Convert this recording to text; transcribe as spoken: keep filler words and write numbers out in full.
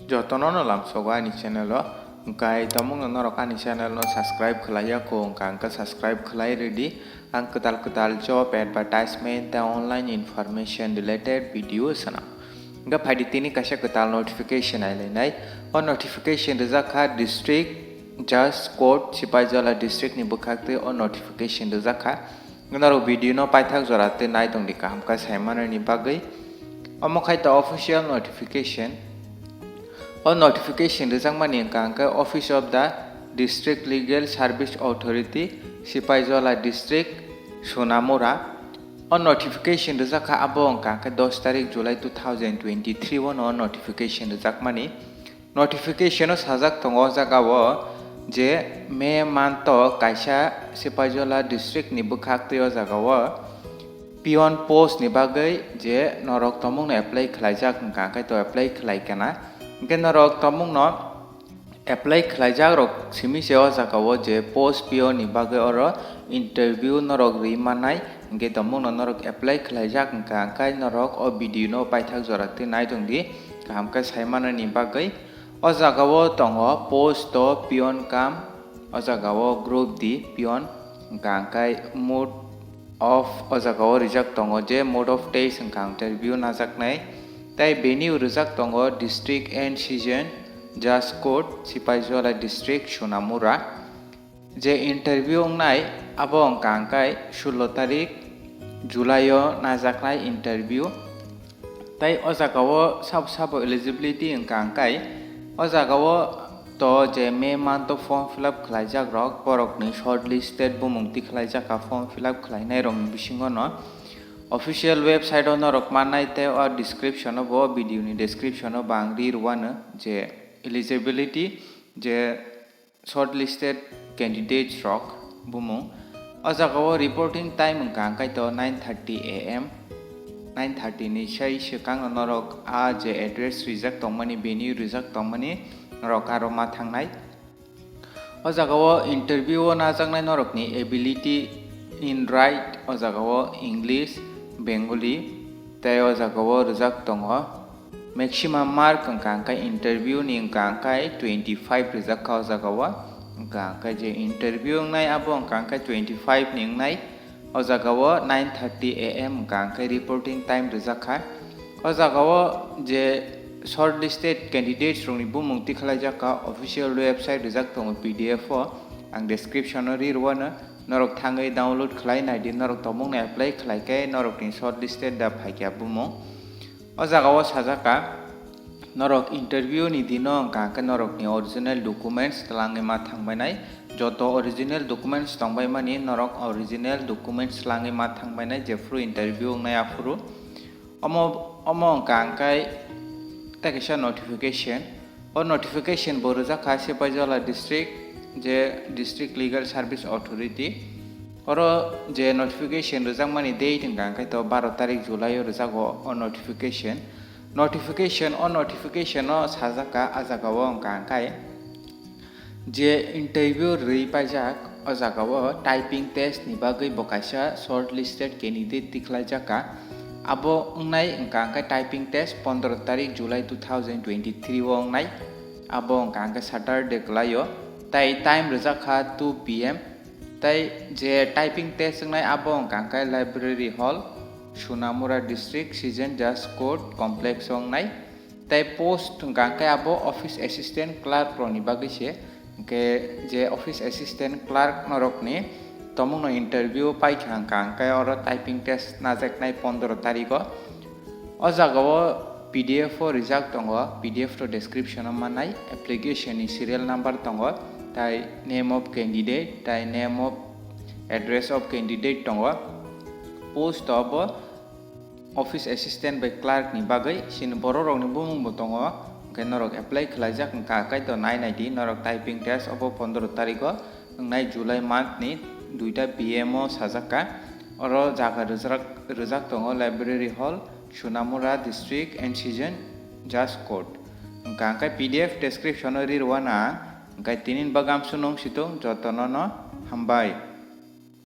Jotono no lamsogo ani channel o. Hwnkhe tongmungno norok ani channel no subscribe khlai ya kho, hwnkha hwnkhe subscribe khlai rwdi. Ang kwtal kwtal job advertisement tei online information related video swnam. Hwnkhe phaidi tini kaisa kwtal notification ailainai. O notification rijak kha District Judge Court Sipaijola district ni bwkhak twi o notification rijak kha. Norok video no paithak jora twi nai tongdi kaham khe saimanani bagwi. Omo khai to official notification. O notification rijakmani wngkha hwnkhe Office of the District Legal Service Authority, Sipaijola District, Sonamura. O notification rijak kha abo wngkha hwnkhe dos tarik July two thousand twenty-three o no notification rijakmani. Notification o sajak tongo o jaga o je May month o kaisa Sipaijola district ni bwkhak twi o jaga o peon post ni bagwi je norok tongmung no apply khlaijak wngkha, hwnkhe to apply khlai kana. Hwnkhe norok tongmung no apply khlaijak rok simi se o jaga o je post peon ni bagwi oro interview norok rwi mannai, hwnkhe tongmung no norok apply khlaijak wngkha, hwnkhe norok o video no paithak jora twi nai tongdi kaham khe saimanani bagwi. O jaga o tongo post o peon kam, o jaga o group D peon, hwnkha hwnkhe mode of o jaga o rijak tongo je mode of test wngkha interview najaknai, tei venue rijak tongo District and Session Judge Court, Sipaijola District, Sonamura. Je interview wngnai abo wngkha hwnkhe sullo tarik July o najaknai interview. Tei o jaga o sabo sabo eligibility wngkha hwnkhe o jaga o to je May month o form fill up khlaijak rok borok ni shortlisted bumung tikhlaijak kha form fill up khlainai rok ni bisingo no official website o norok mannai tei o description o bo video ni description o bo ang ri rwano je eligibility je shortlisted candidates rok bumung. O jaga o reporting time wngkha hwnkhe to nine thirty A M, nine thirty ni sai swkang no norok a je address rijak tongmani, venue rijak tongmani norok aro ma thangnai. O jaga o interview o najaknai norok ni ability in right o jaga o English, Bengali tei o jaga o rijak tongo. Maximum mark wngkha hwnkhe interview ni wngkha hwnkhe twenty five rijak kha o jaga o. Wngkha hwnkhe je interview wngnai abo wngkha hwnkhe twenty five ni wngnai. O jaga o nine thirty A M wngkha hwnkhe reporting time rijak kha. O jaga o je shortlisted candidates rok ni bumung tikhlaijak kha official website rijak tongo P D F o. Ang description o ri rwano norok thangwi download khlai naidi, norok tongmung no apply khlai khe norok ni shortlisted da phaikha bumung. O jaga o sajak kha, norok interview ni dino wngkha hwnkhe norok ni original documents twlangwi ma thangbainai. Joto original documents tongbaimani norok original documents twlangwi ma thangbainai jephru interview wngnai aphuru. Omo, omo wngkha hwnkhe tei kaisa notification. O notification bo rijak kha Sipaijola district, je District Legal Service Authority. Oro je notification rijakmani date wngkha hwnkhe to baro tarik July o rijago o notification. Notification, o notification o sajak kha, a jaga o wngkha hwnkhe je interview rwi paijak, o jaga o typing test ni bagwi bo kaisa shortlisted candidate tikhlaijak kha. Abo wngnai wngkha hwnkhe typing test pondro tarik July two thousand twenty-three o wngnai. Abo wngkha hwnkhe Saturday kwlai o, tei time rijak kha two P M. Tei je typing test wngnai abo wngkha hwnkhe Library Hall, Sonamura District, Session Judge Court Complex o wngnai. Tei post wngkha hwnkhe abo office assistant clerk rokni bagwi se. Hwnkhe je office assistant clerk norokni tongmungno interview paikha hwnkha hwnkhe oro typing test najaknai pondro tarigo. O jagao P D F o rijak tongo, P D F to description o mannai, application ni serial number tongo, tai name of candidate, tai name of address of candidate tongo. Post obo office assistant bai clerk ni bagwi, chini borok rokni bumung bo tongo, hwnkhe norok apply khlaijak wngkha, kaitor nai naidi norok typing test obo pondro tarigo wngnai July month ni duita P M o sajak kha. Oro jaga rijak, rijak tongo Library Hall, Sonamura District and Session Judge Court. Hwnkha hwnkhe P D F description o ri rwna, hwnkhe tini bagwi amsuk nung situng jotono no hambai.